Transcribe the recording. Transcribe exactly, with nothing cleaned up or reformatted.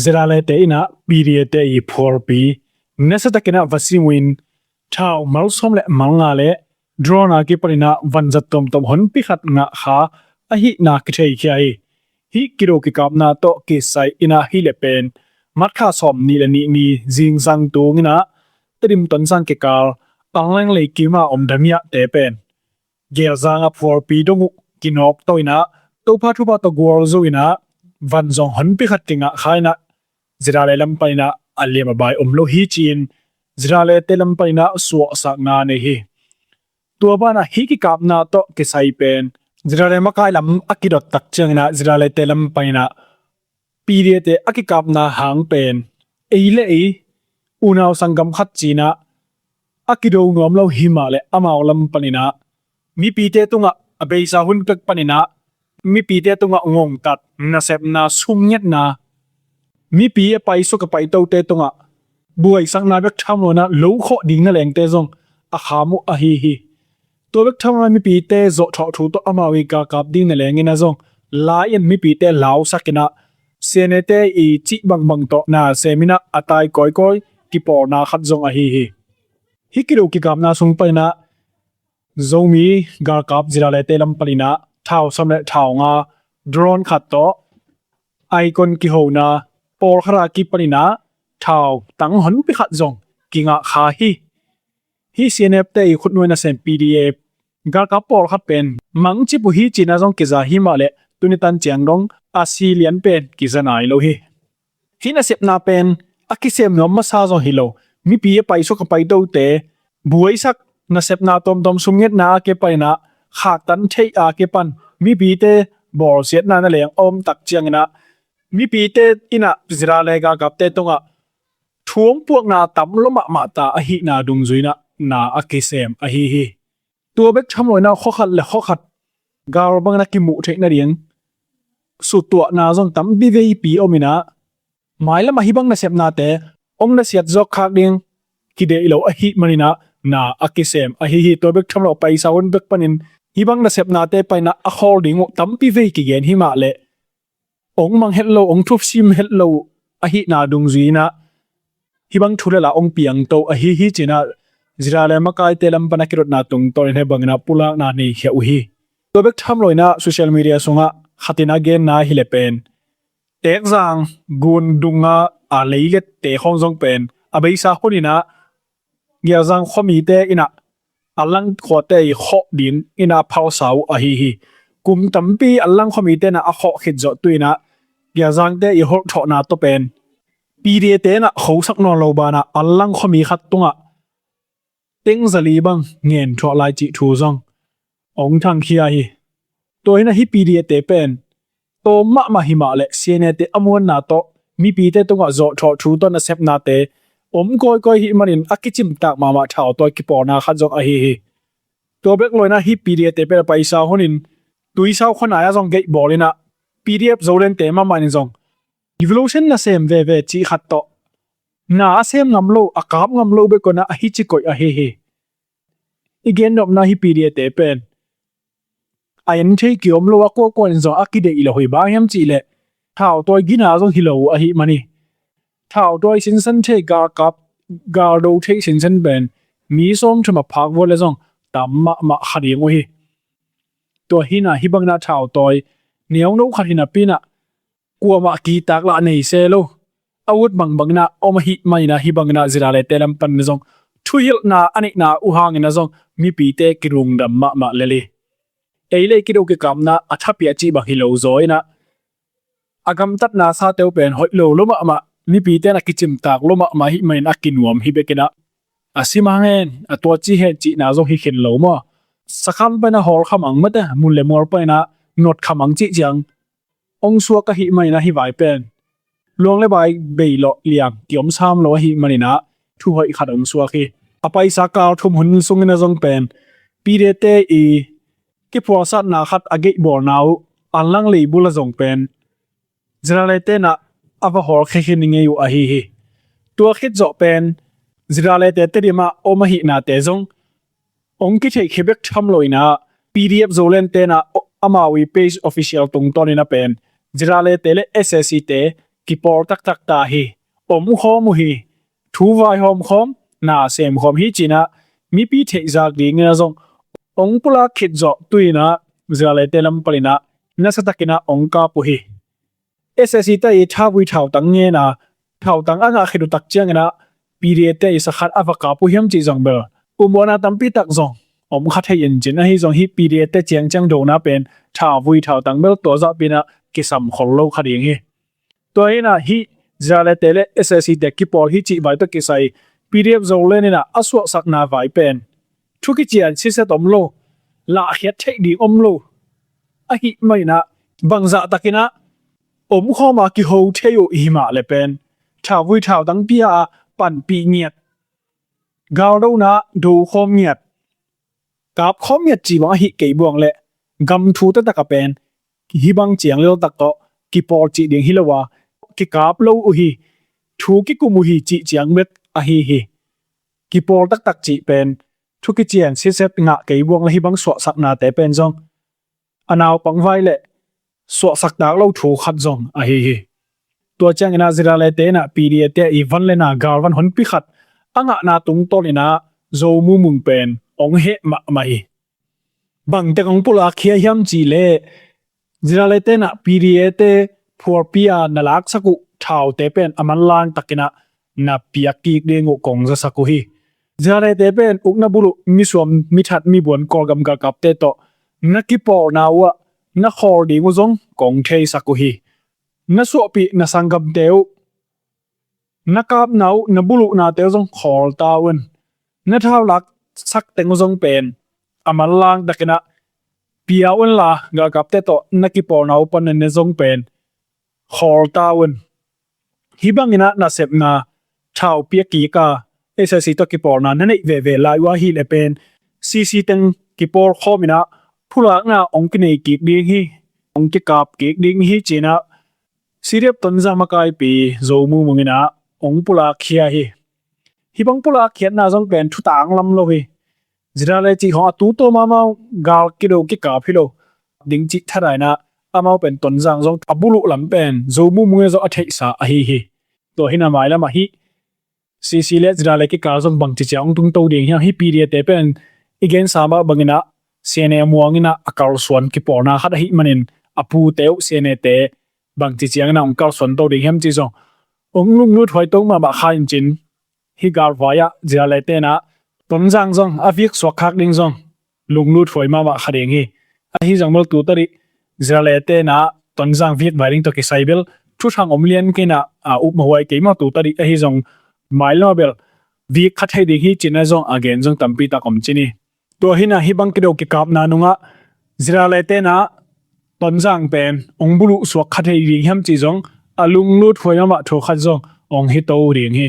Zirale te in ah P D A te i phuarpi nasa takin ah va sim uh in, thau malsawm le malnga le drone a kipanin ah vanzat tuamtuam honpi khat ngah kha ahihna kitheikhia hi. Hih kido kikapna tawh kisai in ah hih leh pen March kha sawmnih le nih ni zingsang tungin ah Tedim Tonzang kikal Pangleng lei kim a om damiahte pen Gelzang a phuarpi dong uh kinawk to in ah, Topa thupha tawh gualzo in ah van zong honpi khat kingah kha in ah, Zirale lam panin ah a liam a bai om lo hi ci-in Zirale te lam panin ah suahsakna nei hi. Tua banah hih kikapna tawh kisai pen Zirale makai lam a kidot tak ciangin ah Zirale te lam panin ah P D A te a kikapna hang pen ei le ei unau sanggam khat ci-in ah a kido nuam lo hi mah leh amau lam panin ah mipite tungah a beisa hun pek panin ah mipite tungah ngongtat, nasepna, sumngetna, mipi a paisuk a paitote tungah buaisakna bek tham lo in ah lo khawh ding na lengte zong a kham uh ahi hi. Tua bek tham lo in ah mipite zawhthawh thu tawh amau i galkap ding na lengin ah zong lai-in mipite lausak in ah C N A te i cih bangbang tawh na sem in ah a tai kawikawi kipawlna khat zong ahi hi. Hih kido kikapna sung panin ah Zomi galkap Zirale te lam panin ah thau sawm le thau nga drone khat tawh Aikon kihona pawlkhat a kipanin ah thau tang honpi khat zong kingah kha hi. Hih C N F te i khutnuai nasem P D F galkap pawlkhat pen mangcip uh hi ci-in ah zong kiza hi mah leh tuni tan ciang dong a si lian pen kiza nai lo hi. Hih nasepna pen a kisem nuam masa zong hi lo, mipi a paisuk a paitote buaisak, nasepna tuamtuam, sumngetna a kipanin ah khaktan theih a kipan mipite bawlsiatna na leng a om tak ciangin ah mipite in ah Zirale galkapte tungah thu hong puakna tam lua mahmah ta ahihna dungzui in ah na a kisem ahi hi. Tua bek tham lo in ah khuakhat le khuakhat gal bangin ah kimuh theih nading suttuahna zong tampi veipi om in ah mailam ah hih bang nasepnate hong nasiat zawk khak ding kideih lo ahih manin ah na a kisem ahi hi. Tua bek tham lo paisa hun bek panin hih bang nasepnate panin ah a khawl ding uh tampi vei kigen hi mah leh hong mang het lo, hong thupsim het lo ahihna dungzui in ah hih bang thu le la hong piangto ahi hi ci-in ah Zirale makaite lam pan a kidotna tungtawnin hih bangin ah pulakna nei khia uh hi. Tua bek tham lo in ah social media sungah khat in a genna hi leh pen Tekzang gun dungah a leilet te khawng zong pen a beisa hunin ah Gelzang khuamite in ah a lang khuate i khawh dingin ah a phalsa uh ahi hi. Kum tampi a lang khuamite in ah a khawh khit zawh tu-in ah Gelzangte i holhthawhna tawh pen P D A te in ah khosak nawn lo banah a lang khuami khat tungah teng zali bang ngen thuah lai cih thu zong hong thangkhia hi. Tua hi in ah hih P D A te pen tawm mahmah hi mah leh C N A te a muanna tawh mipite tungah zawhthawh thu tawh nasepnate om kawikawi hi manin a kicimtak mahmah thautawi kipawlna khat zong ahi hi. Tua bek lo in ah hih P D A te pen a paisa hunin Tuisau khuanai ah zong geihbawl in ah P D F Zolente mahmah in zong revolution nasem veve cih khat tawh na a sem ngam lo, a kap ngam lo bek un ah a hici koih ahi hi. I gennopna hih P D A te pen a en thei kiom lo a, kuakuan in zong a kideih lo hi. Bang hiam cih leh thautawi gina zong hi lo uh ahih manin thautawi sinsen thei, galkap galdo thei sinsen pen mi sawmthum a phak vua leh zong tam mahmah kha ding uh hi. Tua hi in ah hih bangin ah thautawi neungno khat hi napi in ah kuamah kitak lah nei se lo a ut bangbangin ah om ahih manin ah hih bangin ah Ziralete lam panin ah zong thuhilhna a neihna uh hangin ah zong mipite kilungdam mahmah lel hi. Ei le ei kido kikapna a thapiak cih bang hi lo zaw in ah a gamtatna sate uh pen hoih lo lua mahmah, mipite in a kicimtak lua mahmah ahih manin a kinuam hi bek in ah a sim hang hen, a tua ci hen cihna zong hi khin lo maw? Sakhan panin a hawl khamang mate, mun le mual panin a notkham ang cih ciang hong suak ahih manin ah hih vai pen luang le bai bei lawh liang kiom sam lo ahih manin ah thu hoih khat hong suak hi. A paisa kal thum hun sungin ah zong pen P D F te i kiphualsatna khat a geihbawlna uh Anlang leibul ah zong pen Ziralete in ah a va hawlkhia khin ngei uh ahi hi. Tua khit zawh pen Ziralete Tedim ah om ahihnate zong hong kitheikhia bek tham lo in ah P D F Zolandte in ah amau i page official tungtawn in ah pen Ziralete le S A C te kipawl taktak ta hi. Omkhawm uh hi. Thu vaihawm khawm, na sem khawm hi cinah mipi theihzak dingin ah zong ong pulak khit zawh tuinah Zirale te lam paninah nasatakinah ong kap uh hi. S A C te i thavui thautang ngena thautang a ngah khit uh tak cianginah P D F te i sakhat a va kap uh hiam cih zong bel umbuana tampi tak zong om kha thei in cin ahi zong hi. P D F te ciangciang dona pen thavui thautang bel tua zahpinah kisam khol lo kha ding hi. Tua hinah hih Zirale te le S A C te kipawl hi cih vai tawh kisai P D F Zoland inah a suahsakna vai pen thu kician siset om lo, lahkhiat theih ding om lo. Ahi maninah bangzah takinah omkhawma kiho thei uh i hi mah le pen thavui thautang pia a panpih ngiat, galdona dokhawm ngiat, kapkhawm ngiat cih bang ahi kei buang le gam thu taktak a pen hih bang ciang leltak tawh kipawl cih ding hi lo a, kikap lo uh hi. Thu kikum uh hi cih ciang bek ahi hi. Kipawl taktak cih pen thu kician siset ngah kei buang le hih bang suahsaknate pen zong a naupang vai le suahsak tak lo thu khat zong ahi hi. Tua cianginah Zirale te inah P D F te i van le na galvan honpi khat a ngahna tungtawninah Zo Mu Mung pen ong heh mahmah hi. Bangtek ong pulak khia hiam cih leh Zirale te inah P D F te phualpi a na laksak uh thaute pen a manlang takinah na piak kik ding uh kong zasak uh hi. Zirale te pen ukna buluh misuam mithat mibuan Kawlgam galkapte tawh na kipawlna uhah na khawl ding uh zong kong theisak uh hi. Na suahpih na sanggamte uh, na kapna uh, na buluhnate uh zong khawl ta uh in. Na thau laksak teng uh zong pen a manlang takinah pia uh inla galkapte tawh na kipawlna uh panin na zong pen khawl ta uh in. Hih banginah nasepna thau piak kik a S A C tawh kipawlna na neih veve lai uh ahih leh pen C C teng kipawl khawminah phulakna ong kinei kik ding hi, ong kikap kik ding hi cinah C D F Tonzang makaipi Zo Mu Mung inah ong pulak khia hi. Hih bang pulak khiatna zong pen thutang lam lo hi. Zirale cih khawng a tu tawm amau gal kido kikap hi lo ding cih thadainah amau pen Tonzang zong a buluh lam pen Zo Mu Mung in zong a theihsa ahi hi. Tua hinah mailamah hih C C le Zirale kikal zong bangci ciang ong tungto ding hiam, hih P D F te pen i gensa mah banginah C N A muanginah a kalsuan kipawlna khat ahih manin a pute uh C N A te bangci cianginah ong kalsuan to ding hiam cih zong ong lunglut huai to mahmah kha in cin. Hih galvai ah Zirale tenah Tonzang zong a vik suakkhak ding zong lunglut huai mahmah kha ding hi. Ahi zong bel tu tadih Zirale tenah Tonzang vik vai ding tawh kisai bel thuthang om lian keinah a upmawh huai kei mah tu tadih ahi zong mailamah bel vik kha thei ding hi cinah zong a gen zong tampi tak om cin hi. Tua hinah hih bang kido kikapna nungah Zirale tenah Tonzang pen ong buluh suak kha thei ding hiam cih zong a lunglut huai mahmah thu khat zong ong hi to ding hi.